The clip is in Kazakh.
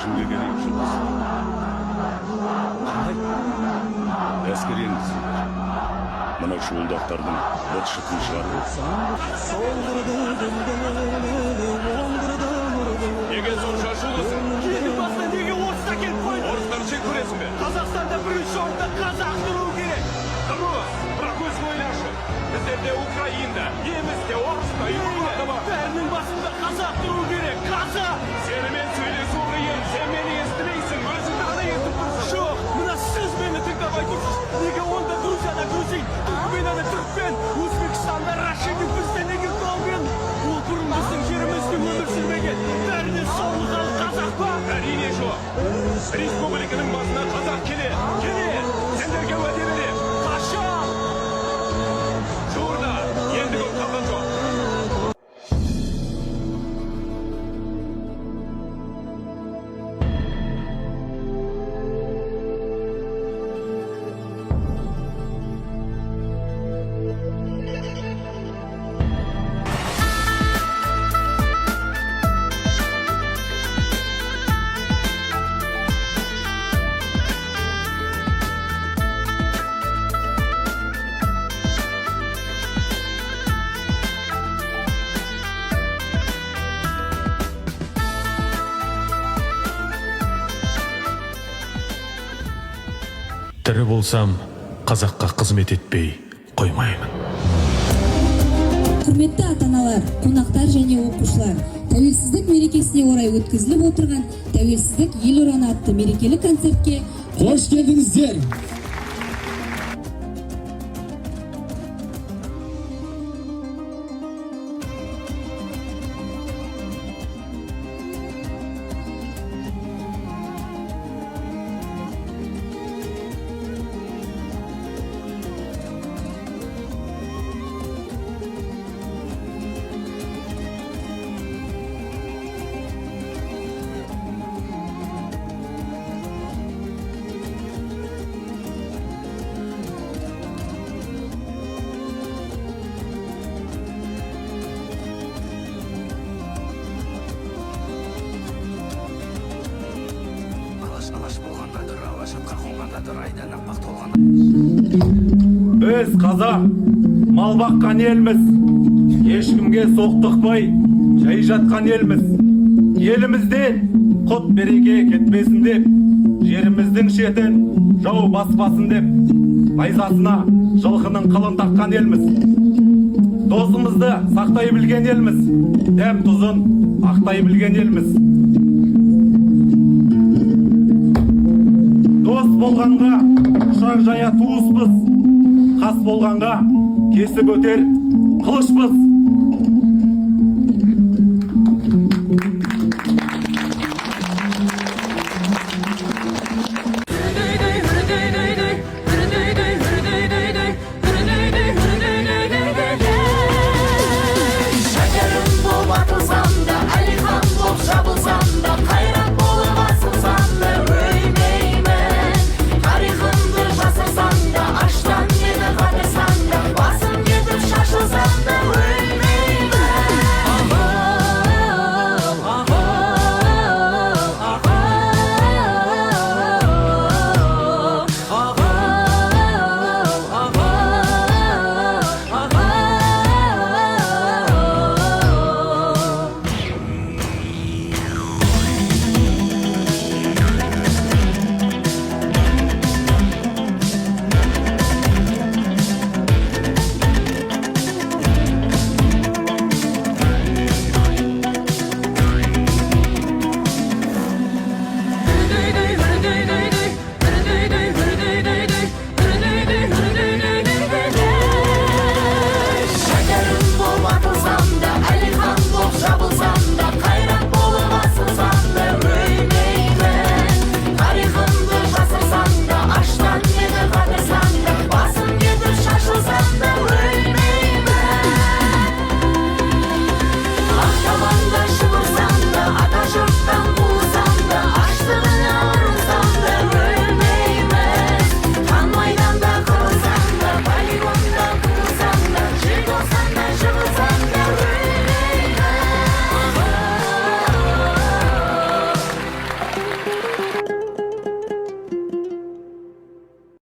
Шешімге келейік, Жұлдыз. Қандай? Әскер енгізіңдер. Мына шуылдақтардың быт шытын шығару. Неге сонша ашулысың? Елдің басына неге орыс әкеліп қойды? Орыстарды жек көресің бе? Қазақстанда бірінші орында қазақ тұруы керек. Дұрыс, бірақ өзің ойлашы. Біздерде украинда, неміс те, орыс та, ұйғырлар да бар. Бәрінің басында қазақ тұруы керек. Қазақ! Сенімен сөйлесу қиын, сен мені естімейсің, өзіңді ғана естіп тұрсың. Жоқ, мына сіз мені тыңдамай тұрсыз. Неге онда Грузияда грузин, Түркменияда түрікмен, Өзбекстанда Рашидов, бізде неге Колбин? Ол бұрын біздің жерімізде өмір сүрмеген. Бәрінен соңғы халық қазақ па? Әрине жоқ. Республиканың басына қазақ келеді, келеді. Сендерге уәде беремін. Қашан? Жуырда, енді көп қалған жоқ. Тірі болсам, қазаққа қызмет етпей қоймаймын. Құрметті ата-аналар, қонақтар және оқушылар, тәуелсіздік мерекесіне орай өткізіліп отырған «Тәуелсіздік – ел ұраны» атты мерекелік концертке Қош келдіңіздер! Біз, қазақ, мал баққан елміз. Ешкімге соқтықпай, жай жатқан елміз. Елімізден құт береке кетпесін деп, жеріміздің шетін жау баспасын деп, найзасына жылқының қылын таққан елміз. Досымызды сақтай білген елміз, дәм тұзын ақтай білген елміз. Дос болғанға құшақ жая туыспыз, қас болғанға кесіп өтер қылышпыз.